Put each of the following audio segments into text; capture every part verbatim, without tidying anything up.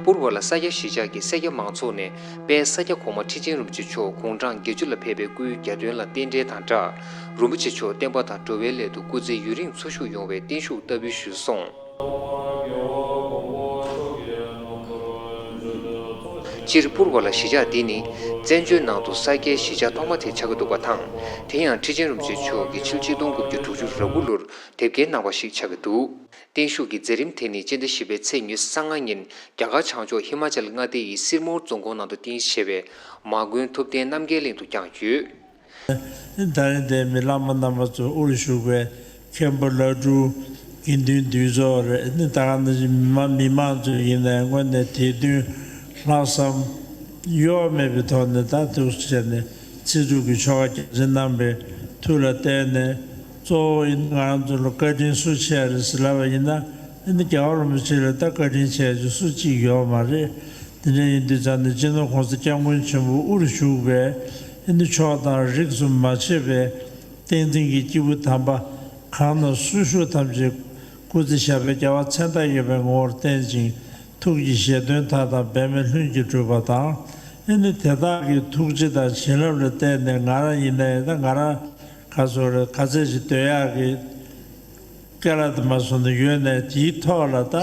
པུར་བ་ལ་ས་སྐྱ་གཞིས་ཆགས་ཀྱི་སེར་སྐྱ་མང་ཚོགས་ནས་དཔལ་ས་སྐྱ་གོང་མ་ཁྲི་ཆེན་རིན་པོ་ཆེ་མཆོག་དགུང་གྲངས་བརྒྱད་ཅུ་ལ་ཕེབས་པའི་སྐུའི་གྱ་སྟོན་ལ་རྟེན་འབྲེལ་དང་སྦྲགས། རིན་པོ་ཆེ་མཆོག་བསྟན་པ་དང་འགྲོ་བའི་སླད་དུ་སྐུ་ཚེ་ཡུན་རིང་འཚོ་བཞུགས་ཡོང་བའི་བརྟན་བཞུགས་བསྟར་འབུལ་ཞུས་སོང་། སྤྱིར་པུར་བ་ལ་གཞིས་ཆགས་འདི་ནི་བཙན་བྱོལ་ནང་དུ་ས་སྐྱའི་གཞིས་ཆགས་ཐོག་མ་དེ་ཆགས་ཀྱི་འདུག་པ་དང་། དེ་ཡང་ཁྲི་ཆེན་རིན་པོ་ཆེ་མཆོག་གིས་ཕྱི་ལོ་ཆིག་སྟོང་དགུ་བརྒྱ་དྲུག་ཅུ་རེ་དགུ་ལོར་དེབ་སྐྱེལ་གནང་བ་ཞིག་ཆགས་ཀྱི་འདུག་བརྟན་བཞུགས་ཀྱི་མཛད་རིམ་དེ་ནི་སྤྱི་ཟླ་བཞི་པའི་ཚེས་ཉི་ཤུ་རྩ་ལྔ་ཉིན་རྒྱ་གར་བྱང་ཕྱོགས་ཧི་མ་ཅལ་མངའ་སྡེ་ཡི་སིར་མོར་རྫོང་ཁོངས་ནང་དུ་རྟེན་གཞི་བྱས་པའི་མ་དགོན་ཐུབ་བསྟན་རྣམ་རྒྱལ་གླིང་དུ་བསྐྱངས་ཡོད། ད་རིང་འདིར་མི་བླ་མ་རྣམ་པ་ཚོ་དབུར་བཞུགས་པའི་མཁན་པོ་བླ་སྤྲུལ་དགེ་འདུན་འདུས་ཚོགས་རེད། ནི་ད་ག་ནང་བཞིན་མི་མང་མི་མང་ཚོ་ཡིན་ནའི་དངོས་གནས་དད་འདུན་ལྷག་བསམ་གཡོ་བ་མེད་པའི་ཐོག་ནས་ད་འདུག་བྱས་ནས་ཚེ་སྒྲུབ་ཀྱི་ཆོ་ག་རྒྱ་ཆེན་གནང་བའི་མཐུ་ལ་བརྟེན་ནས། གཙོ་བོ་ཡིན་ང་རང་ཚོ་ལ་བཀའ་དྲིན་སུ་ཆེ་རེད་ཟེར་ལབ་པ་ཡིན་ན། ཨ་ནི་རྒྱལ་བ་རིན་པོ་ཆེ་ལ་ད་བཀའ་དྲིན་ཆེ་ཞིག་སུ་གཅིག་ཡོད་མ་རེད། དེ་འདྲ་ཡིན་དུས་ཙང་ནས་སྤྱི་ནོར་༸གོང་ས་༸སྐྱབས་མགོན་ཆེན་པོ་དབུར་བཞུགས་པའི་ཨ་ནི་ཕྱོགས་དང་རིགས་སུ་མ་ཆད་པའི་བསྟན་འཛིན་གྱི་སྐྱེས་བུ་དམ་པ་གང་ན་སུ་བཞུགས་ཐམས་ཅད་སྐུ་ཚེ་ཞབས་པད་བརྒྱ་པ་མཚན་རྟགས་ཡོད་པའི་ངོ་བོར་བརྟན་ཅིང་། ཐུགས་ཀྱི་བཞེད་དོན་མཐའ་དག་འབད་མེད་ལྷུན་གྱིས་གྲུབ་པ་དང་། ཨ་ནི་དེ་དག་གི་ཐུགས་རྗེ་དང་བྱིན་རླབས་ལ་བརྟེན་ནས་ང་རང་ཡིན་ནའི་ད་ང་རང་ག་ཚོད་རེད། ག་ཚད་ཅིག་སྡོད་ཡག་གི་སྐལ་བ་དུ་མ་སོང་ནས་ཡོད་ནས། དེའི་ཐོག་ལ་ད་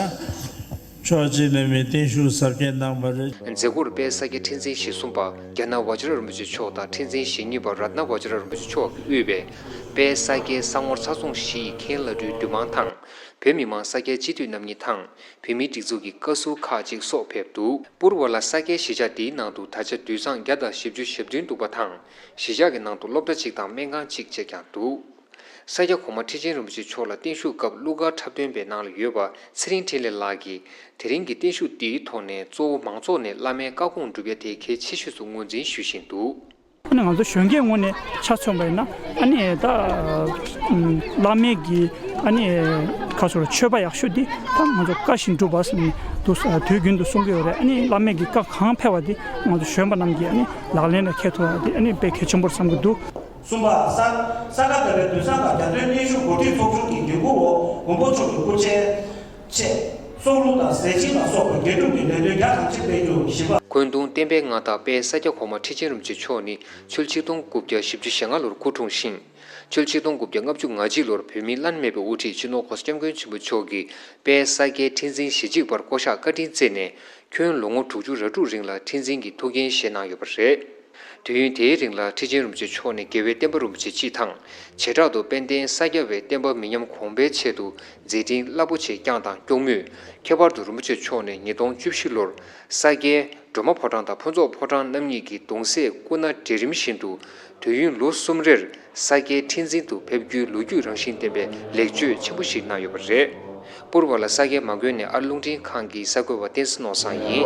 ཕྱོགས་གཅིག་ནས་མི་བརྟན་བཞུགས་གཟབ་རྒྱས་གནང་བ་རེད། མཛད་སྒོར་དཔལ་ས་སྐྱའི་ཁྲི་འཛིན་ཞེ་གསུམ་པ་རྒྱ་ནག་ཝ་ཇི་ར་རིན་པོ་ཆེ་མཆོག་དང་ཁྲི་འཛིན་ཞེ་གཉིས་པ་རཏྣ་ཝ་ཇི་ར་རིན་པོ་ཆེ་མཆོག་གིས་དབུས་པའི་དཔལ་ས་སྐྱའི་ས་ངོར་ས་འཛོམས་ཞི་ཡི་མཁན་བླ་སྤྲུལ་འདུས་མང་དང་། བོད་མི་མང་ས་སྐྱའི་སྤྱི་འཐུས་རྣམ་གཉིས་དང་། བོད་མིའི་སྒྲིག་འཛུགས་ཀྱི་བཀའ་ཟུར་ཁག་ཅིག་སོགས་ཕེབས་འདུག་པུར་བ་ལ་ས་སྐྱའི་གཞིས་ཆགས་འདིའི་ནང་དུ་ད་ཆ་དུད་ཚང་བརྒྱ་དང་བཞི་བཅུ་ཞེ་བདུན་འདུག་པ་དང་། གཞིས་ཆགས་ཀྱི་ནང་དུ་སློབ་གྲྭ་གཅིག་དང་སྨན་ཁང་གཅིག་བཅས་ཀྱང་འདུག་ས་སྐྱ་གོང་མ་ཁྲི་ཆེན་རིན་པོ་ཆེ་མཆོག་ལ་བརྟན་བཞུགས་སྐབས་གླུ་གར་འཁྲབ་སྟོན་པའི་ནང་ལ་ཡོད་པ་ཚེ་རིང་འཕྲིན་ལས་ལགས་ཀྱིས། དེ་རིང་གི་བརྟན་བཞུགས་འདིའི་ཐོག་ནས་གཙོ་བོ་མང་ཚོགས་ནས་བླ་མའི་བཀའ་དགོངས་སྒྲུབ་ཡ་དེ་གལ་ཆེ་ཤོས་སུ་ངོས་འཛིན་ཞུ་བཞིན་འདུག་ཨ་ནི་ང་ཚོ་གཞོན་སྐྱེས་ངོས་ནས་ཆ་མཚོན་པ་ཡིན་ན། ཨ་ནི་ད་བླ་མའི་གི་ཨ་ནི་ཁ་སོར་མཆོད་པ་ཡག་ཤོས་འདི་ད་ང་ཚོ་བཀའ་བཞིན་སྒྲུབ་པ་ཟེར་ནས་དུས་དུས་རྒྱུན་དུ་གསུང་གི་ཡོད་རེད། ཨ་ནི་བླ་མའི་གི་བཀའ་གང་ཕེབས་པ་འདི་ང་ཚོ་གཞོན་པ་རྣམས་ཀྱིས་ཨ་ནི་ལག་ལེན་ལ་འཁེལ་ཐུབ་ཡ་འདི་ཨ་ནི་དཔེ་གལ་ཆེན་པོར་བསམ་གྱི་འདུག་གསུམ་པ། ས་ས་ག་ཟླ་བའི་དུས་བཟང་དང་རྒྱ་སྟོན་གནས་བཞུགས་འགོ་ཁྲིད་ཚོགས་ཆུང་གི་འགན་འཁུར་འོག་མགོན་པོ་མཆོག་གི་སྐུ་ཕྱྭའི་ཆེད་སྲོག་བླུ་དང་ཟས་སྦྱིན་ལ་སོགས་པའི་དགེ་སྒྲུབ་ཀྱི་ལས་དོན་རྒྱ་གང་ཆེ་སྤེལ་རྒྱུ། བཞི་པ། འཁོན་གདུང་བསྟན་པའི་མངའ་བདག་དཔལ་ས་སྐྱ་གོང་མ་ཁྲི་ཆེན་རིན་པོ་ཆེ་མཆོག་ནི་ཕྱི་ལོ་ཆིག་སྟོང་དགུ་བརྒྱ་བཞི་བཅུ་ཞེ་ལྔ་ལོར་སྐུ་འཁྲུངས་ཤིང་། ཕྱི་ལོ་ཆིག་སྟོང་དགུ་བརྒྱ་ལྔ་བཅུ་ང་གཅིག་ལོར་བོད་མིའི་བླ་ན་མེད་པའི་དབུ་ཁྲིད་སྤྱི་ནོར་༸གོང་ས་༸སྐྱབས་མགོན་ཆེན་པོ་མཆོག་གིས་དཔལ་ས་སྐྱའི་ཁྲི་འཛིན་ཞེ་གཅིག་པར་བསྐོ་གཞག་བཀའ་དྲིན་བསྩལ་ནས། ཁྱོན་ལོ་ངོ་དྲུག་ཅུ་རེ་དྲུག་རིང་ལ་ཁྲི་འཛིན་གྱི་ཐུགས་འགན་བཞེས་གནང་ཡོད་པ་རེད། དུས་ཡུན་དེའི་རིང་ལ་ཁྲི་ཆེན་རིན་པོ་ཆེ་མཆོག་ནས་རྒྱལ་བའི་བསྟན་པ་རིན་པོ་ཆེ་སྤྱི་དང་། བྱེ་བྲག་ཏུ་དཔལ་ལྡན་ས་སྐྱ་བའི་བསྟན་པ་མི་ཉམས་གོང་འཕེལ་ཆེད་དུ་མཛད་འཕྲིན་རླབས་པོ་ཆེ་བསྐྱངས་དང་སྐྱོང་མུས། ཁྱད་པར་དུ་རིན་པོ་ཆེ་མཆོག་ནས་ཉིས་སྟོང་བཅུ་བཞི་ལོར་ས་སྐྱའི་སྒྲོལ་མ་ཕོ་བྲང་དང་ཕུན་ཚོགས་ཕོ་བྲང་རྣམ་གཉིས་ཀྱི་གདུང་སྲས་སྐུ་ན་གྲལ་རིམ་བཞིན་དུ་དུས་ཡུན་ལོ་གསུམ་རེར་ས་སྐྱའི་ཁྲི་འཛིན་དུ་ཕེབས་རྒྱུའི་ལོ་རྒྱུས་རང་བཞིན་ལྡན་པའི་ལེགས་བཅོས་ཆེན་པོ་ཞིག་གནང་ཡོད་པ་རེད། པུར་བ་ལ་ས་སྐྱའི་མ་དགོན་ནི་ཨར་རླུང་འཕྲིན་ཁང་གི་གསར་འགོད་པ་བསྟན་འཛིན་ནོར་བཟང་ཡིན།